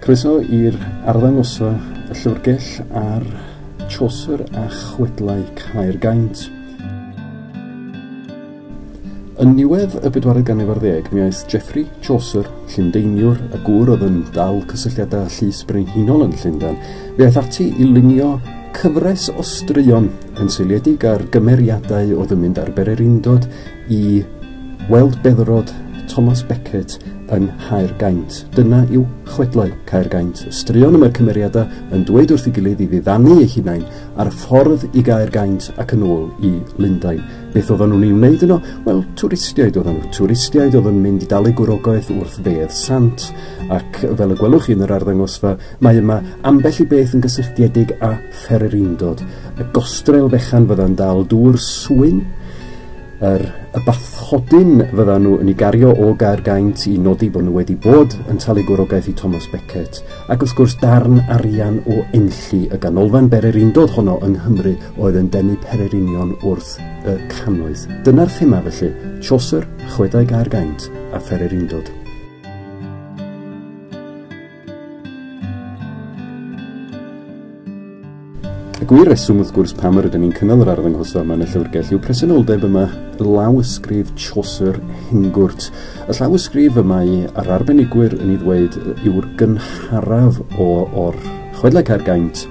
Croeso i'r arddangosfa y llyfrgell ar Chaucer a Chwedlau Caergaint. Yn niwedd y bedwaredd ganrif ar ddeg, mi aeth Geoffrey Chaucer, Llundeiniwr a gŵr oedd yn dal cysylltiadau llys brenhinol yn Llundain, fe aeth ati i lunio cyfres o straeon yn seiliedig ar gymeriadau oedd yn mynd ar bererindod i weld beddrod Thomas Becket yng Nghaergaint. Dyna yw chwedlau Caergaint. Y straeon y mae'r cymeriadau yn dweud wrth ei gilydd i ddiddanu eu hunain ar y ffordd i Gaergaint ac yn ôl i Lundain. Beth oedden nhw'n ei wneud yno? Wel, twristiaid oedden nhw. Twristiaid oedd yn mynd i dalu gwrogaeth wrth fedd sant. Ac fel y gwelwch chi yn yr arddangosfa, mae yma ambell i beth yn gysylltiedig â phererindod. Y gostrel fechan fydda'n dal dŵr swyn, y bathodyn fyddan nhw yn ei gario o Gaergaint i nodi bod nhw wedi bod yn talu gwrogaeth i Thomas Becket, ac wrth gwrs darn arian o Enlli, y ganolfan bererindod honno yng Nghymru oedd yn denu pererinion wrth y cannoedd. Dyna'r thema felly, Chaucer, Chwedlau Caergaint a phererindod. Y gwir reswm wrth gwrs pam yr ydyn ni'n cynnal yr arddangosfa yma yn y llyfrgell yw presenoldeb yma lawysgrif Chaucer Hengwrt. Y llawysgrif y mae yr arbenigwyr yn ei ddweud yw'r gynharaf o'r Chwedlau Caergaint,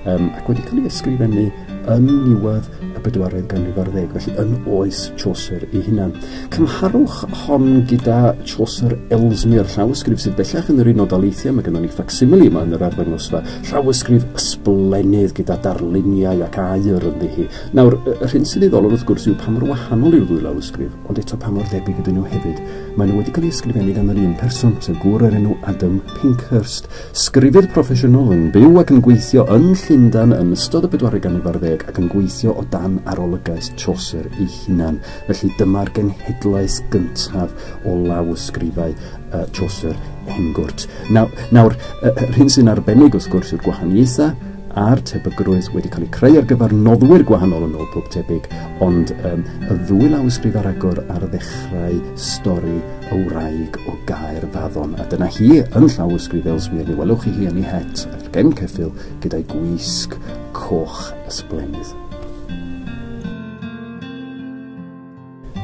ac wedi cael ei ysgrifennu yn niwedd y bedwaredd ganrif ar ddeg, felly yn oes Chaucer ei hunan. Cymharwch hon gyda Chaucer Ellesmere, llawysgrif sydd bellach yn yr Unol Daleithiau. Mae gennym ni facsimile yma yn yr arddangosfa, llawysgrif ysblennydd gyda darluniau ac aur ynddi hi. Nawr, yr hyn sy'n ddiddorol wrth gwrs yw pa mor wahanol yw'r ddwy lawysgrif, ond eto pa mor debyg ydyn nhw hefyd. Maen nhw wedi cael eu ysgrifennu gan yr un person, sef gŵr o'r enw Adam Pinkhurst, sgrifydd proffesiynol yn byw ac yn gweithio yn Llundain yn ystod y bedwaredd ganrif ar ddeg ac yn gweithio o dan arolygaeth Chaucer ei hunan. Felly dyma'r genhedlaeth gyntaf o lawysgrifau Chaucer Hengwrt. Nawr, yr hyn sy'n arbennig wrth gwrs yw'r gwahaniaethau a'r tebygrwydd wedi cael eu creu ar gyfer noddwyr gwahanol yn ôl pob tebyg, ond y ddwy lawysgrif ar agor ar ddechrau stori y wraig o Gaerfaddon. A dyna hi yn llawysgrif Ellesmere, mi welwch chi hi yn ei het ar gefn ceffyl gyda'i gwisg coch ysblennydd.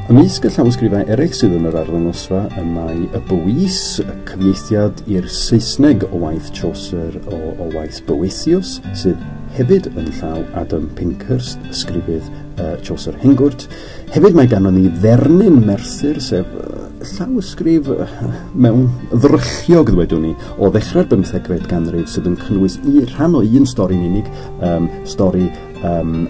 Ymysg y llawysgrifau eraill sydd yn yr arddangosfa y mae y Bywys, y cyfieithiad i'r Saesneg o waith Chaucer o waith Boethius, sydd hefyd yn llaw Adam Pinkhurst, ysgrifydd Chaucer Hengwrt. Hefyd mae ganddo ni Ddernyn Merthyr, sef llawysgrif mewn ddrylliog, ddwedwn ni, o ddechrau'r bymthegfed ganrif, sydd yn cynnwys rhan o un stori'n unig, stori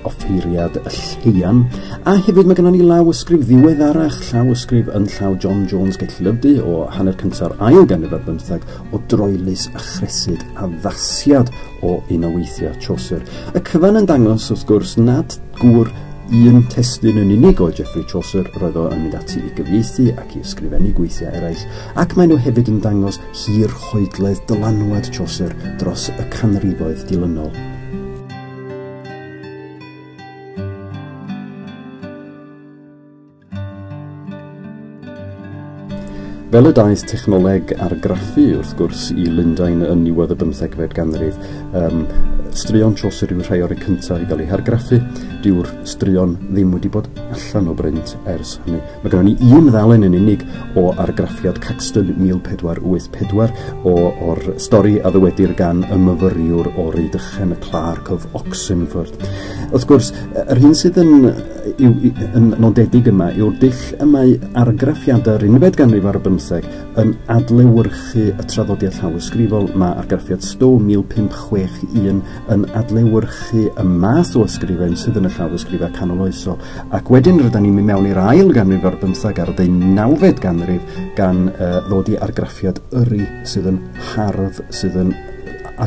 offeiriad y Lleian. A hefyd mae gennym ni lawysgrif ddiweddarach, llawysgrif yn llaw John Jones Gellilyfdy o hanner cynta'r ail ganrif ar bymtheg o Droelus a Chresyd, addasiad o un o weithiau Chaucer. Y cyfan yn dangos wrth gwrs nad gŵr un testun yn unig o Geoffrey Chaucer, roedd o yn mynd ati i gyfieithu ac i ysgrifennu gweithiau eraill, ac maen nhw hefyd yn dangos hir hoedledd dylanwad Chaucer dros y canrifoedd dilynol. Fel y daeth technoleg argraffu wrth gwrs i Lundain yn niwedd y bymthegfed ganrif, straeon Chaucer yw rhai o'r cyntaf i gael eu hargraffu. Dyw'r straeon ddim wedi bod allan o brint ers hynny. Mae gennym ni un ddalen yn unig o argraffiad Caxton 1484 o'r stori a ddywedir gan y myfyriwr o Rydychen, y Clerk of Oxenford. Wrth gwrs, yr hyn sydd yn nodedig yma yw'r dull y mae argraffiadau'r unfed ganrif ar bymtheg yn adlewyrchu y traddodiad llawysgrifol. Mae argraffiad Stowe 1561 yn adlewyrchu y math o ysgrifen sydd yn y llawysgrifau canoloesol. Ac wedyn rydyn ni'n mynd mewn i'r ail ganrif ar bymtheg a'r ddeunawfed ganrif gan ddod i argraffiad Yrru sydd yn hardd, sydd yn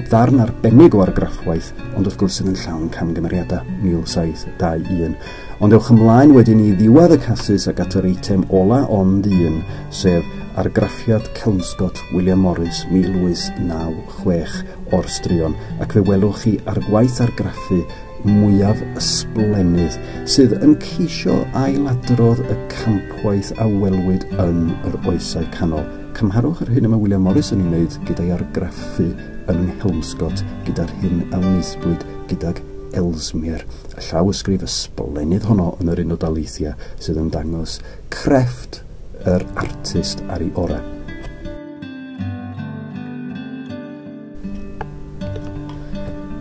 ddarn arbennig o argraffwaith, ond wrth gwrs sydd yn llawn camgymeriadau 1721. Ond ewch ymlaen wedyn i ddiwedd y casus ac at yr eitem ola ond un, sef argraffiad Kelmscott William Morris 1896 o'r straeon, ac fe welwch chi ar gwaith argraffu mwyaf ysblennydd sydd yn ceisio ailadrodd y campwaith a welwyd yn yr oesau canol. Cymharwch yr hyn y mae William Morris yn ei wneud gyda'i argraffu yn Helmscot, gyda'r hyn a wnaethpwyd gydag Ellesmere. Y llawysgrif ysblennydd honno yn yr Unol Daleithiau sydd yn dangos crefft yr artist ar ei orau.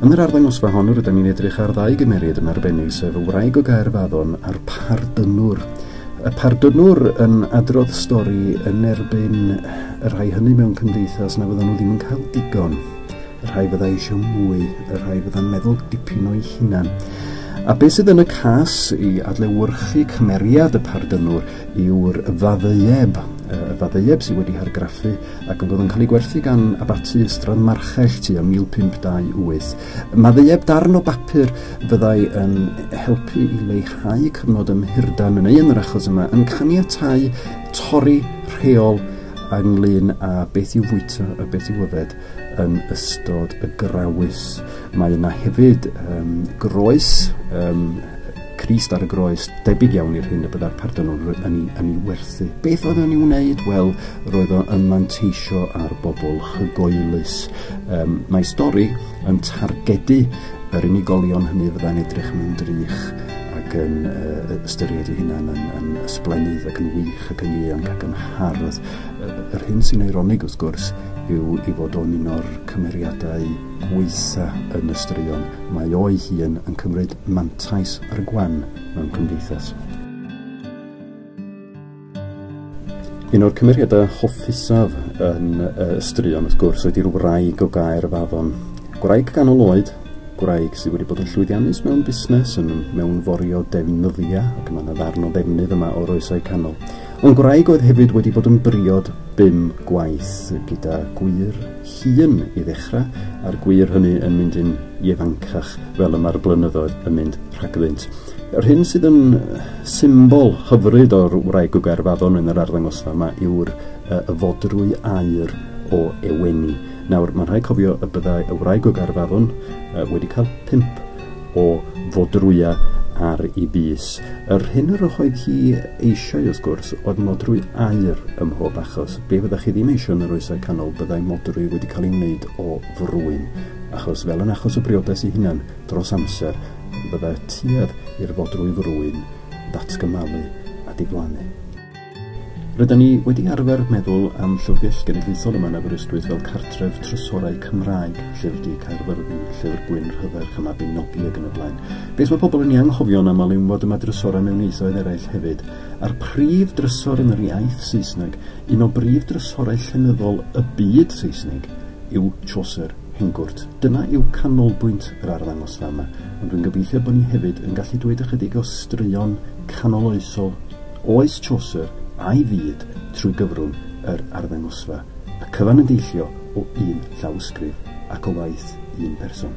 Yn yr arddangosfa hon, rydyn ni'n edrych ar ddau gymeriad yn arbennig, sef y wraig o Gaerfaddon a'r pardynwr. Y pardynwr yn adrodd stori yn erbyn y rhai hynny mewn cymdeithas na fyddan nhw ddim yn cael digon. Y rhai fyddai eisiau mwy, y rhai fydda'n meddwl dipyn o'i hunan. A beth sydd yn y cas i adlewyrchu cymeriad y pardynwr yw'r faddeueb. Y faddeueb sydd wedi hargraffu ac yn oedd yn cael ei gwerthu gan abaty Ystrad Marchell tua 1528. Maddeueb darn o bapur fyddai yn helpu i leihau cyfnod ymhurdan, neu yn yr achos yma, yn caniatáu torri rheol ynglyn â beth i'w fwyta a beth i'w yfed yn ystod y grawys. Mae yna hefyd groes, Crist ar y groes, debyg iawn i'r hyn y byddai'r pardynwr yn ei werthu. Beth oedd o'n ei wneud? Wel, roedd o'n manteisio ar bobl hygoelus. Mae stori yn targedu yr unigolion hynny fyddai'n edrych mewn drych ac yn ystyried ei hunan yn ysblennydd ac yn wych ac yn ieuanc ac yn hardd. Yr hyn sy'n eironig, wrth gwrs, yw i fod o'n un o'r cymeriadau gweitha yn y straeon. Mae o'i hun yn cymryd mantais ar y gwan mewn cymdeithas. Un o'r cymeriadau hoffusaf yn y straeon, wrth gwrs, ydy'r wraig o Gaerfaddon. Gwraig ganol oed, gwraig sydd wedi bod yn llwyddiannus mewn busnes, yn mewnforio defnyddiau, ac mae yna ddarn o ddefnydd yma o'r oesau canol. Ond gwraig oedd hefyd wedi bod yn briod 5 gwaith gyda gwir hun i ddechrau, a'r gwir hynny yn mynd yn ifancach fel y mae'r blynyddoedd yn mynd rhagddynt. Yr hyn sydd yn symbol hyfryd o'r wraig o Gaerfaddon yn yr arddangosfa yma yw'r y fodrwy aur o Eweni. Nawr, mae'n rhaid cofio y byddai y wraig o Gaerfaddon wedi cael 5 o fodrwyau ar ei bys. Yr hyn yr oedd hi eisiau, wrth gwrs, oedd modrwy aur ym mhob achos. Be fyddech chi ddim eisiau yn yr oesau canol, byddai modrwy wedi cael ei wneud o frwyn. Achos fel yn achos y briodas ei hunan, dros amser, byddai tuedd i'r fodrwy frwyn ddatgymalu a diflannu. Rydyn ni wedi arfer meddwl am Llyfrgell Genedlaethol yma yn Aberystwyth fel cartref trysorau Cymraeg, Llyfr Du Caerfyrddin, Llyfr Gwyn Rhydderch, y Mabinogi ac yn y blaen. Beth mae pobl yn ei anghofio'n aml yw fod yma drysorau mewn ieithoedd eraill hefyd. A'r prif drysor yn yr iaith Saesneg, un o brif drysorau llenyddol y byd Saesneg, yw Chaucer Hengwrt. Dyna yw canolbwynt yr arddangosfa yma, ond dwi'n gobeithio bod ni hefyd yn gallu dweud ychydig o straeon canoloesol oes Chaucer a'i fyd trwy gyfrwng yr arddangosfa, y cyfan yn deillio o un llawysgrif ac o waith un person.